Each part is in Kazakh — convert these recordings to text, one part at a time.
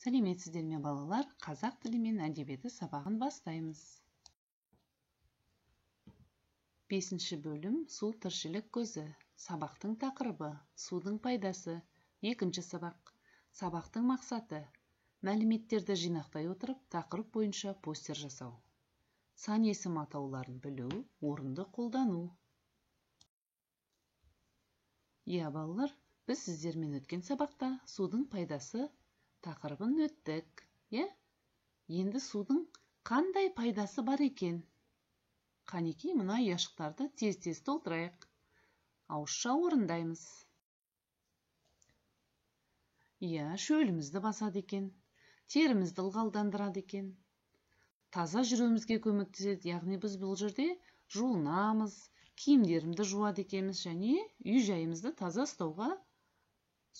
Сәлеметсіздер ме, балалар? Қазақ тілі мен әдебиеті сабағын бастаймыз. 5-ші бөлім су тіршілік көзі. Сабақтың тақырыбы судың пайдасы. 2-ші сабақ. Сабақтың мақсаты мәліметтерді жинақтай отырып, тақырып бойынша постер жасау. Сан есім атауларын білу, орынды қолдану. Иә, балалар, біз сіздермен өткен сабақта судың пайдасы тақырыбын өттік. Иә? Енді судың қандай пайдасы бар екен? Қанекей, мына ұяшықтарды тез-тез толтырайық. Ауызша орындаймыз. Иә, шөлімізді басады екен, терімізді ылғалдандырады екен. Таза жүруімізге көмектеседі, яғни біз бұл жерде жуынамыз, киімдерімді жуады екенбіз және үй-жайымызды таза ұстауға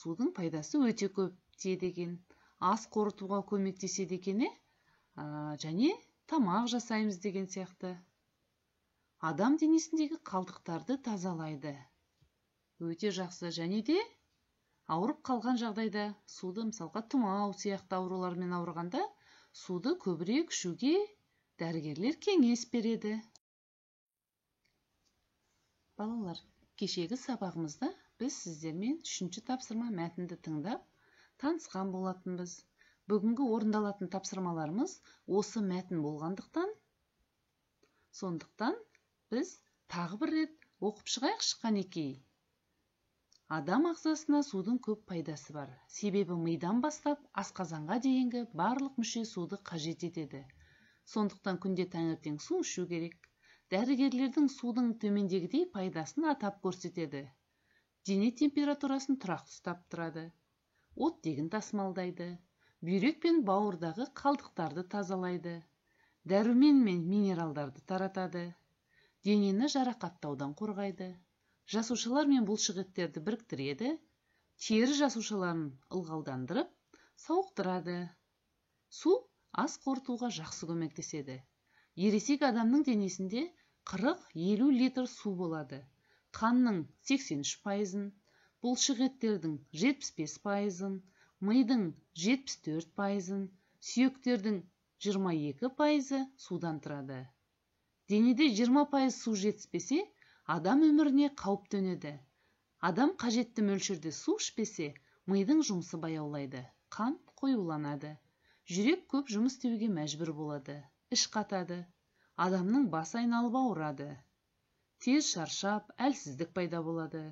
судың пайдасы өте көп тиеді екен. Ас қорытуға көмектеседі екен, және тамақ жасаймыз деген сияқты. Адам денесіндегі қалдықтарды тазалайды. Өте жақсы. Және де ауырып қалған жағдайда суды, мысалға, тұмау сияқты аурулармен ауырғанда суды көбірек ішуге дәрігерлер кеңес береді. Балалар, кешегі сабағымызда біз сіздермен 3-ші тапсырма мәтінді тыңдап танысқан болатынбыз. Бүгінгі орындалатын тапсырмаларымыз осы мәтін болғандықтан, сондықтан біз тағы бір рет оқып шығайықшы қанекей. Адам ағзасына судың көп пайдасы бар. Себебі мидан бастап асқазанға дейінгі барлық мүше суды қажет етеді. Сондықтан күнде таңертең су ішу керек. Дәрігерлердің судың төмендегідей пайдасын атап көрсетеді. Дене температурасын тұрақты ұстап тұрады. Оттегін тасымалдайды. Бүйрек пен бауырдағы қалдықтарды тазалайды. Дәрумен мен минералдарды таратады. Денені жарақаттаудан қорғайды. Жасушалар мен бұлшықеттерді біріктіреді. Тері жасушаларын ылғалдандырып, сауықтырады. Су ас қорытуға жақсы көмектеседі. Ересек адамның денесінде 40-50 литр су болады. Қанның 83%-ын, бұлшықеттердің 75%-ын, мидың 74%-ын, сүйектердің 22%-ы судан тұрады. Денеде 20% су жетіспесе, адам өміріне қауіп төнеді. Адам қажетті мөлшерде су ішпесе, мидың жұмысы баяулайды, қан қоюланады. Жүрек көп жұмыс істеуге мәжбүр болады, іш қатады, адамның басы айналып ауырады. Тез шаршап, әлсіздік пайда болады.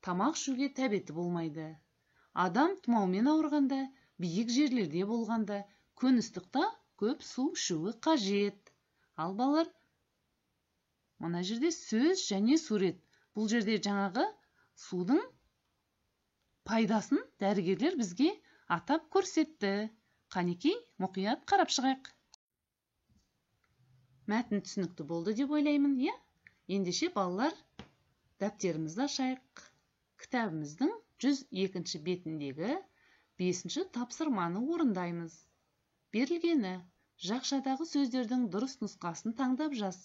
Тамақ ішуге тәбеті болмайды. Адам тұмаумен ауырғанда, биік жерлерде болғанда, күн ыстықта көп су ішуі қажет. Ал балалар, мына жерде сөз және сурет. Бұл жерде жаңағы судың пайдасын дәрігерлер бізге атап көрсетті. Қанекей, мұқият қарап шығайық. Мәтін түсінікті болды деп ойлаймын, иә? Ендеше, балалар, дәптерімізді ашайық. Кітабымыздың 102-ші бетіндегі 5-ші тапсырманы орындаймыз. Берілгені жақшадағы сөздердің дұрыс нұсқасын таңдап жаз.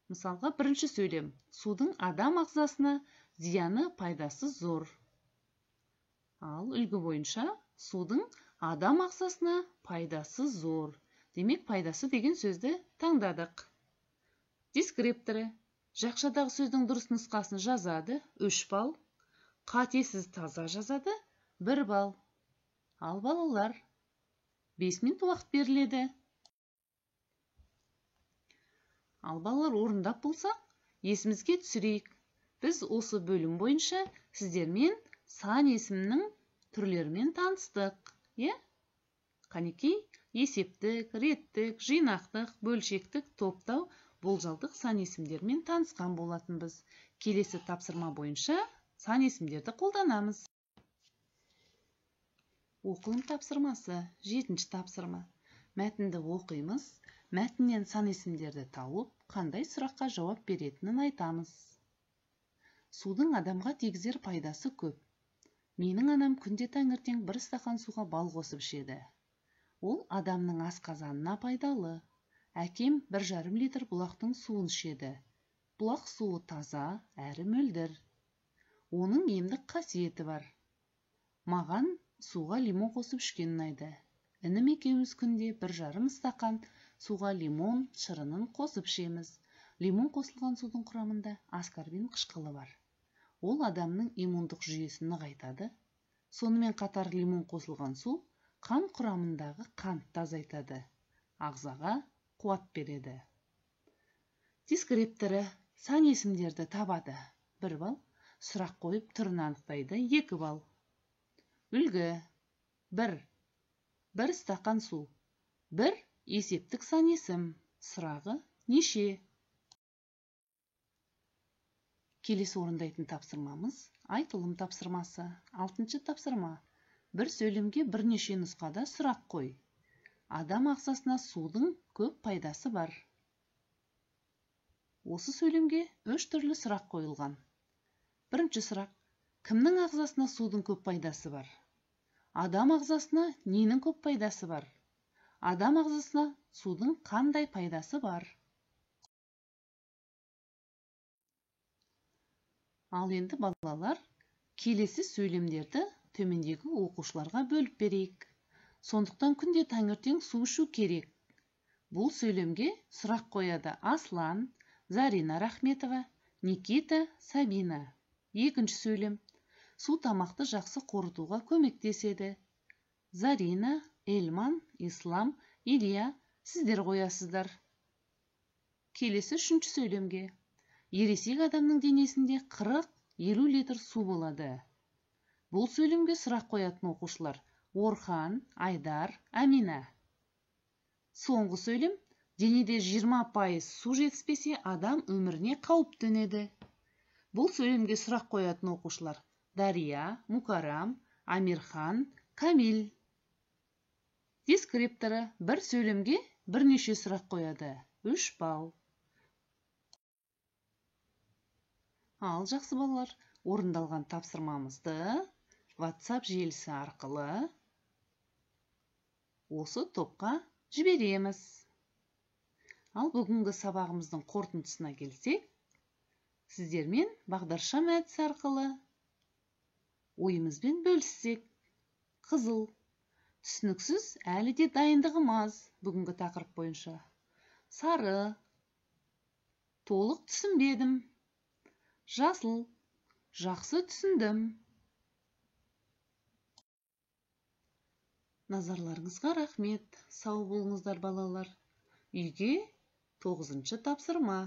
Мысалға, бірінші сөйлем. Судың адам ағзасына зияны пайдасы зор. Ал үлгі бойынша судың адам ағзасына пайдасы зор. Демек, пайдасы деген сөзді таңдадық. Дескрипторы. Жақшадағы сөздің дұрыс нұсқасын жазады, 3 балл. Қатесіз таза жазады, 1 балл. Ал балалар, 5 минут уақыт беріледі. Ал балалар, орындап болсақ, есімізге түсірейік. Біз осы бөлім бойынша сіздермен сан есімнің түрлерімен таныстық. Иә? Қанекей, есептік, реттік, жинақтық, бөлшектік, топтау, болжалдық сан есімдермен танысқан болатынбыз. Келесі тапсырма бойынша сан есімдерді қолданамыз. Оқылым тапсырмасы, 7-ші тапсырма. Мәтінді оқимыз. Мәтіннен сан есімдерді тауып, қандай сұраққа жауап беретінін айтамыз. Судың адамға тигізер пайдасы көп. Менің анам күнде таңертең бір стақан суға бал қосып ішеді. Ол адамның асқазанына пайдалы. Әкем 1,5 литр бұлақтың суын ішеді. Бұлақ суы таза, әрі мөлдір. Оның емдік қасиеті бар. Маған Суға лимон қосып ішкен ұнайды. Інім екеуміз күнде 1,5 стақан суға лимон шырынын қосып ішеміз. Лимон қосылған судың құрамында аскорбин қышқылы бар. Ол адамның иммундық жүйесін нығайтады. Сонымен қатар лимон қосылған су қан құрамындағы қантты азайтады, ағзаға қуат береді. Дескрипторы сан есімдерді табады. 1 балл. Сұрақ қойып түрін анықтайды. 2 балл. Үлгі. 1. 1 стақан су. 1 есептік сан есім. Сұрағы неше? Келесі орындайтын тапсырмамыз айтылым тапсырмасы. 6-шы тапсырма. Бір сөйлемге бірнеше нұсқада сұрақ қой. Адам ағзасына судың көп пайдасы бар. Осы сөйлемге 3 түрлі сұрақ қойылған. Бірінші сұрақ. Кімнің ағзасына судың көп пайдасы бар? Адам ағзасына ненің көп пайдасы бар? Адам ағзасына судың қандай пайдасы бар? Ал енді балалар, келесі сөйлемдерді төмендегі оқушыларға бөліп берейік. Сондықтан күнде таңертең су ішу керек. Бұл сөйлемге сұрақ қояды Аслан, Зарина Рахметова, Никита, Сабина. Екінші сөйлем. Су тамақты жақсы қорытуға көмектеседі. Зарина, Эльман, Ислам, Илья, сіздер қоясыздар. Келесі үшінші сөйлемге. Ересек адамның денесінде 40-50 литр су болады. Бұл сөйлемге сұрақ қоятын оқушылар Орхан, Айдар, Амина. Соңғы сөйлем. Денеде 20% су жетіспесе, адам өміріне қауіп төнеді. Бұл сөйлемге сұрақ қоятын оқушылар Дария, Мукарам, Амирхан, Камил. Дескрипторы бір сөйлемге бірнеше сұрақ қояды. 3 балл. Ал жақсы балалар, орындалған тапсырмамызды WhatsApp желісі арқылы осы топқа жібереміз. Ал бүгінгі сабағымыздың қорытындысына келсек, сіздермен бағдаршам әдісі арқылы ойымызбен бөліссек. Қызыл, түсініксіз, әлі де дайындығым аз бүгінгі тақырып бойынша. Сары, толық түсінбедім. Жасыл, жақсы түсіндім. Назарларыңызға рахмет. Сау болыңыздар, балалар. Үйге 9-шы тапсырма.